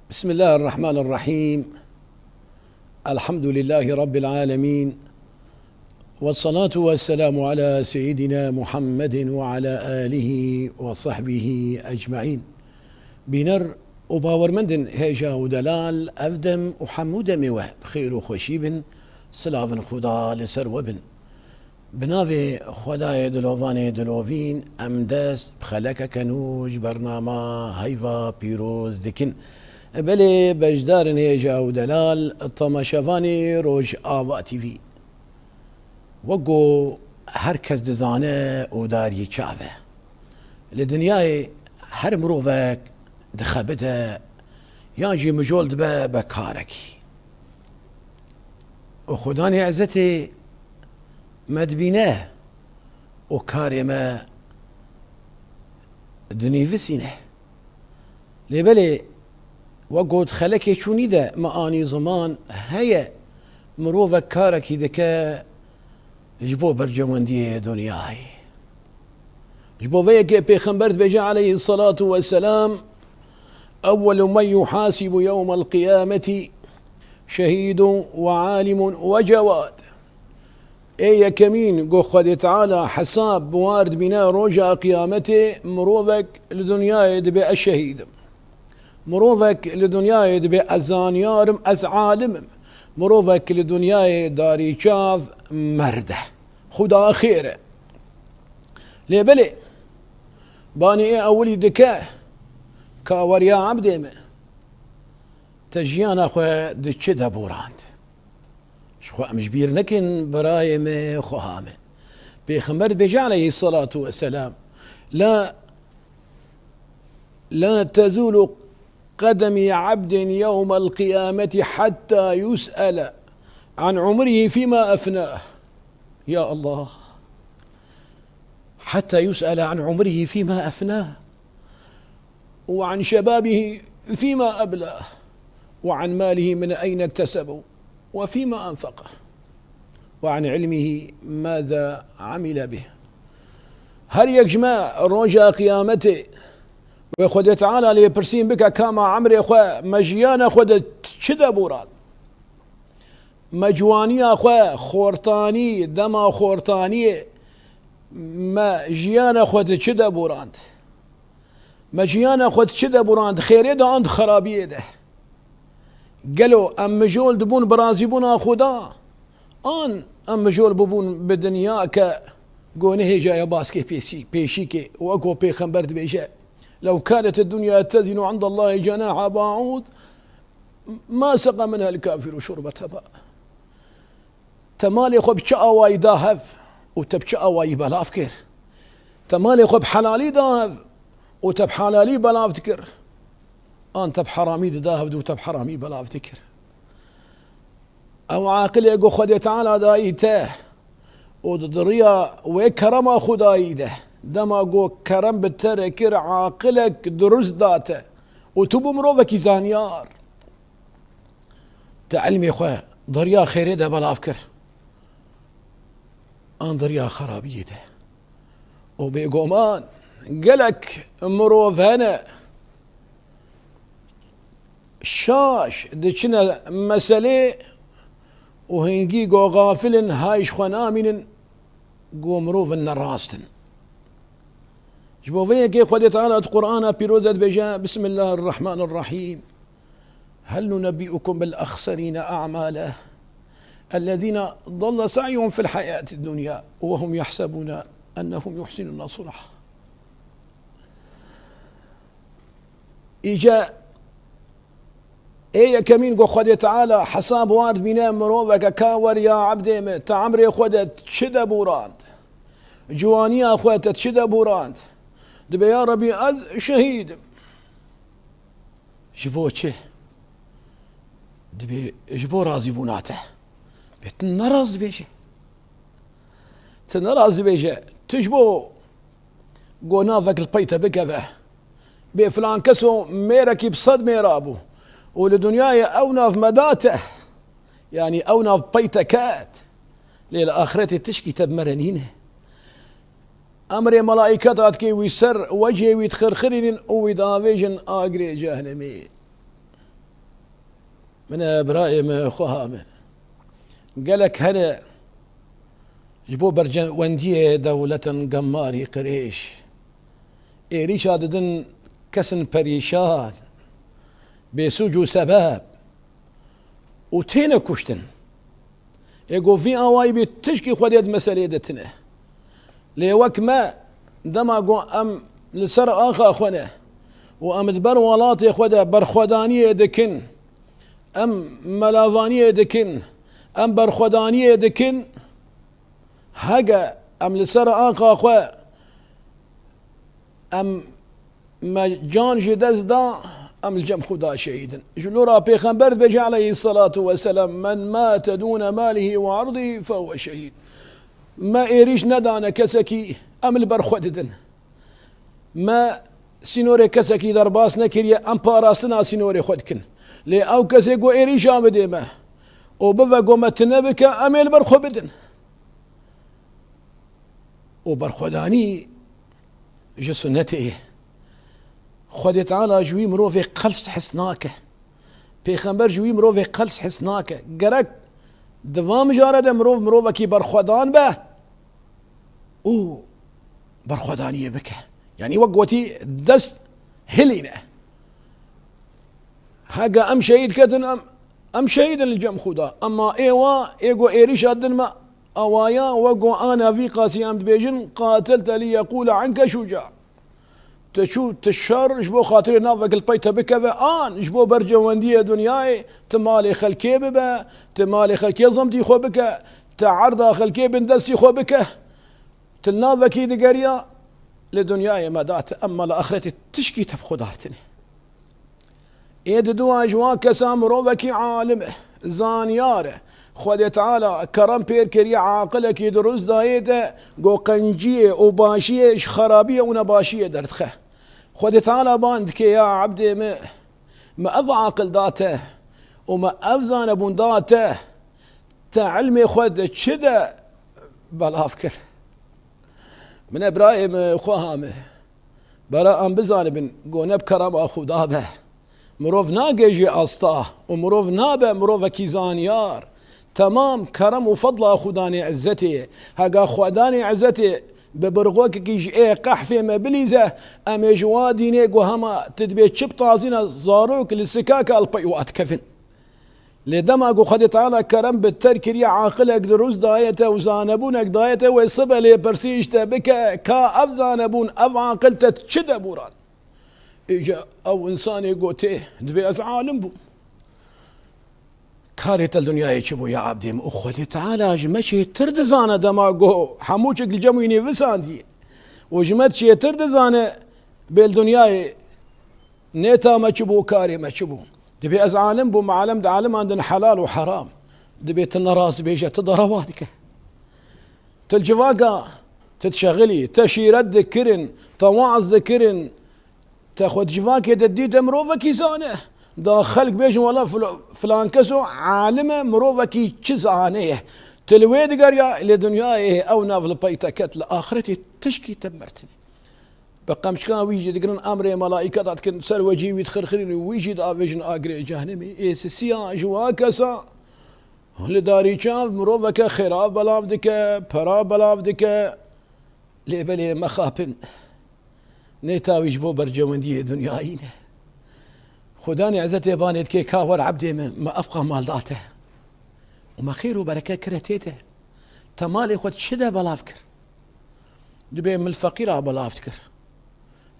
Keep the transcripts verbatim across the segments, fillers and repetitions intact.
بسم الله الرحمن الرحيم. الحمد لله رب العالمين. والصلاة والسلام على سيدنا محمد وعلى آله وصحبه أجمعين. Bîner û bawermendên hêja û delal, ev dem û hemû demê we bi xêr û xweşî bin. Silavên Xuda li ser we bin. Bi navê Xwedayê dilovanê dilovîn, em dest bi xelekeke nû ji bernama Heyva Pîroz dikin. Belê beşdarên hêja û delal, temaşevanê Rojava T V. Wek ku her kes dizane û darî çav e, li dinyayê her mirovek dixebite yan jî mijol dibe be karekî. Û Xudanê Ezzetê me dibîne û karê me dinivîsîne. Lê belê, wek got xelekê çûnî de me anî ziman heye, mirovek karekî dike ji bo bercewendiyê dinyayê. Ji bo vê yekê Pêxember dibêje aleyhisselatu vesselam, "Ewwelu men yuhasibu yewmel qiyameti şehîdun ve alimun ve cewad." Ê yekemîn ku Xwedê Teala hesab bi war dibîne roja qiyametê, mirovek li dinyayê dibê ez şehîd im. Mirovek li dinyayê dibê ez zanyar im, ez alim im. Mirovek li dinyayê darî çav merde. Xuda xêr e. Lê belê, banî ê ewilî dike, ka weriya ebdê min, te jiyana xwe di çi de borand? Ji xwe em ji bîr nekin, birayê me, xweha me. Pêxember dibêje aleyhisselatu vesselam, "La, la tezulu qedemî abdin yewmel qiyameti hatta yus'ele an umrihi fîma efnah." Ya Allah. Hatta yus'ele an umrihi fîma efnah. وعن شبابه فيما أبلاه، وعن ماله من أين اكتسبه، وفيما أنفقه، وعن علمه ماذا عمل به. Her yek ji me roja qiyametê wê Xwedê Teala lê pirsîn bike, ka me emrê xwe, me jiyana xwe de çi de borand? Me ciwaniya xwe, xortanî, dema xortaniyê, me jiyana xwe di çi de borand? Me jiyana xwe di çi de borand? Xêrê de an di xerabiyê de? Gelo em mijol dibûn bi razîbûna Xuda? An em mijol bibûn bi dinya ke gonehêjaya baskê pêsî, pêşîkê, wek ku Pêxember dibêje, "Lew kânet ed-dunya tezinu indallahi cenaha ba'ûd, ma seqa minhel kâfiru şurbete ma." Te malê xwe bi çi awayî da hev û te bi çi awayî belav kir? Te malê xwe bi helalî da hev û te bi helalî belav dikir? An te bi heramî dida hev û te bi heramî belav dikir? Ew aqilê ku Xwedê Teala dayî te û di diriya wê kerema Xwedayî de, dema ku kerem bi te re kir, aqilek dirust da te û tu bû mirovekî zanyar. Te ilmê xwe diriya xêrê de belav kir, an diriya xerabiyê de? Û bêguman gelek mirov hene, şaş diçine meselê û hingî ku xafil in, hay ji xwe namînin, ku mirov in nerast in. Ji bo vê yekê Xwedê Teala di Qur'ana Pîroz de dibêje, Bismillahirrahmanirrahîm. هل ننبئكم بالأخسرين أعمالا الذين ضل سعيهم في الحياة الدنيا وهم يحسبون أنهم يحسنون صنعا. Îca ê yekemîn ku Xwedê Teala hesab war dibîne miroveke ka wer ya ebdê min, te emrê xwe de çi de borand? Ciwaniya xwe te çi de borand? Dibê, ya Rebî, ez şehîd im. Ji bo çi? Dibê ji bo razîbûna te. Bê tu neraz dibêje. Tu neraz dibêje. Tu ji bo ku navek li pey te bikeve. Bê filan keso mêrekî bi sed mêra bû. Û li dinyayê ew nav me da te. Yanî ew nav pey te ket. Lê li axretê tişkî te bi me re nîne. Emrê melaîket hatike wî ser wecihê wî dixirxirînin û wî diavêjin agirê cehnemê. Min e birayê min, xweha min. Gelek hene ji bo berjewendiyê dewletin gemarî qirêj. Êrîşa didin kesin perîşan, bêsûc û sebeb û têne kuştin. Ê ku vî awayî bî tişkî Xwedê di meselê de tine. Lê wek me dema ku em li ser axa xwe ne û em di ber welatê xwe de berxwedaniyê dikin, em melavaniyê dikin, em berxwedaniyê dikin, hege em li ser axa xwe em me can ji dest da, em li cem Xuda şehîd in. Ji lora Pêxember dibêje aleyhisselatu vesselam, "Men mate dûne malihi ve ardî fehuve şehîd." Me êrîş nedane kesekî, em li ber xwe didin. Me sînorê kesekî derbas nekiriye, em parastina sînorê xwe dikin. Lê ew kesê ku êrîşa bidê me û bive ku me tune bike, em ê li ber xwe bidin. Û berxwedanî ji sunetê ye. Xwedê Teala ji wî mirovê qels hes nake. Pêxember ji wî mirovê qels hes nake. Gerek di van mijare de mirov mirovekî berxwedan be û berxwedaniyê bike. Yanî wek gotî dest hilîne. Heke em şehîd ketin, em, em şehîd in li cem Xuda. Ema êwa, ê ku êrîşa din me, awaya wek ku ana vî qasî em dibêjin, "Qatilte li yekûle anke şuca." Tu çû, tu şer ji bo xatirê navek li pey te bikeve, an ji bo bercewendiyê dinyayê, tu malê xelkê bibe, tu malê xelkê zimdî xwe bike, tu erda xelkê bin destî xwe bike. Tu li navekî digeriya, li dinyayê me date, ema li axretê tişkî te bi xwe dartine. Ê di dua ji wan kesa mirovekî alim e, zanyar e. Xwedê Teala kerem pêr kiriye, aqilekî dirust dayê te, ku qenciyê û başiyê ji xerabiyê û nebaşiyê derdixe. Xwedê Teala ban dike, ya ebdê min, me ev aqil da te û me ev zanebûn da te, te ilmê xwe di çi de belav kir? Min e birayê min, xweha min. Bera em bizanibin, ku ne bi kerema Xuda be. Mirov nagêjê asta û mirov nabe mirovekî zanyar. Temam kerem û fedla Xudanê Izzetê ye. Hega Xudanê Izzetê bi birxokekî ji ê qehfê me bilîze, em ê ji wa dînê ku hema tu dibê çi bi tazîna zarok li sikaka li pey wa dikevin. Lê dema ku Xwedê Teala kerem bi te kiriye, aqilek dirust daye te û zanebûnek daye te, wê sibe lêpirsî ji te bike, ka ev zanebûn, ev aqil te çi de bûran? Îca ew însanê gotê, dibê ez alim bûm. Karê te li dinyayê çi bû ya ebdê min? Û Xwedê Teala ji me çêtir dizane dema ku hemû çik li cem wî nêvisandiye. Û ji me çêtir dizane bê li dinyayê nêta me çi bû, karê me çi bû. Dibê ez alim bûm, alem di aliman din helal û heram. Dibê tu nerast bêje, tu derewa dike. Tu li civaka, tu dişexilî, te şîret dikirin, te waaz dikirin, te xwe di civakê de dî, te mirovekî zane. Da xelk bêjin, wela fil-, filan keso alim e, mirovekî çi zane ye. Tu li wê digeriya, lê dinyayê ew nav li pey te ket, li axretê tişkî te mertinê. Bi qemçika wî jî digirin, emrê melaîketa dikin, ser wecî wî dixirxirînin, wî jî diavêjin agirê cehennemê. Ê sisiya ji wan kesa li darî çav miroveke xêra belav dike, pera belav dike. Lê belê mexapin. Nêta wî ji bo bercewendiyê dinyayî ne. Xudanê Ezzetê banê dike, ka wer ebdê min, me evqa mal da te. Û me xêr û bereket kire tê te. Te malê xwe çi de belav kir? Dibê min li feqîra belav dikir.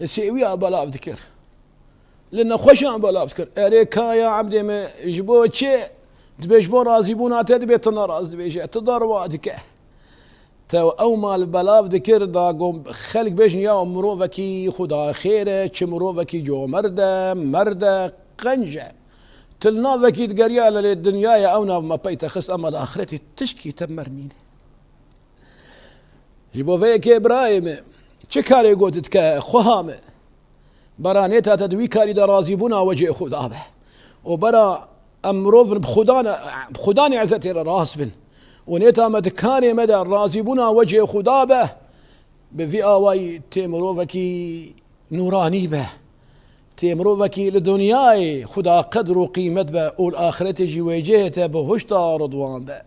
Li sêwiya belav dikir. Li nexweşan belav dikir. Erê ka ya ebdê min ji bo çi? Dibê ji bo razîbûna te, dibê tu nerast dibêje. Tu derwa dike. Te ew mal belav dikir da ku xelk bêjin ya mirovekî xuda xêr e, çi mirovekî comerd e, merd e, qenc e. Tu li navekî digeriya lê dinyayê ew nav me pey te xist, ema li axretê tişkî te mermîne. Ji bo vê yekê birayê min, çi karê got dike, xweha min? Bera nêta te di wî karî de razîbûna wecê Xuda be. Û bera em mirov bi Xudan, bi Xudanê Ezzetê re rast bin. Û nêta me di karê me de razîbûna wecê Xuda be, bi vî awayî tê mirovekî nûranî be. Tê mirovekî li dinyayê xwe de qedr û qîmet be û li axretê jî wê cihê te bi huşdar û diwan be.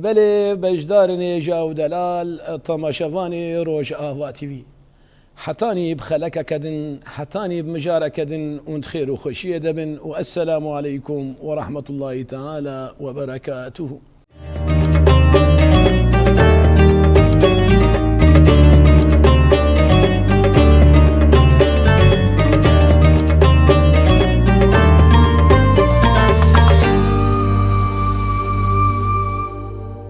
Belê, beşdarên hêja û delal, temaşevanê Rojava T V. Hetanî bi xelekeke din, hetanî bi mijareke din hûn di xêr û xweşiyê de bin û esselamu aleykum ve rahmetullahi teala ve berekatuhu.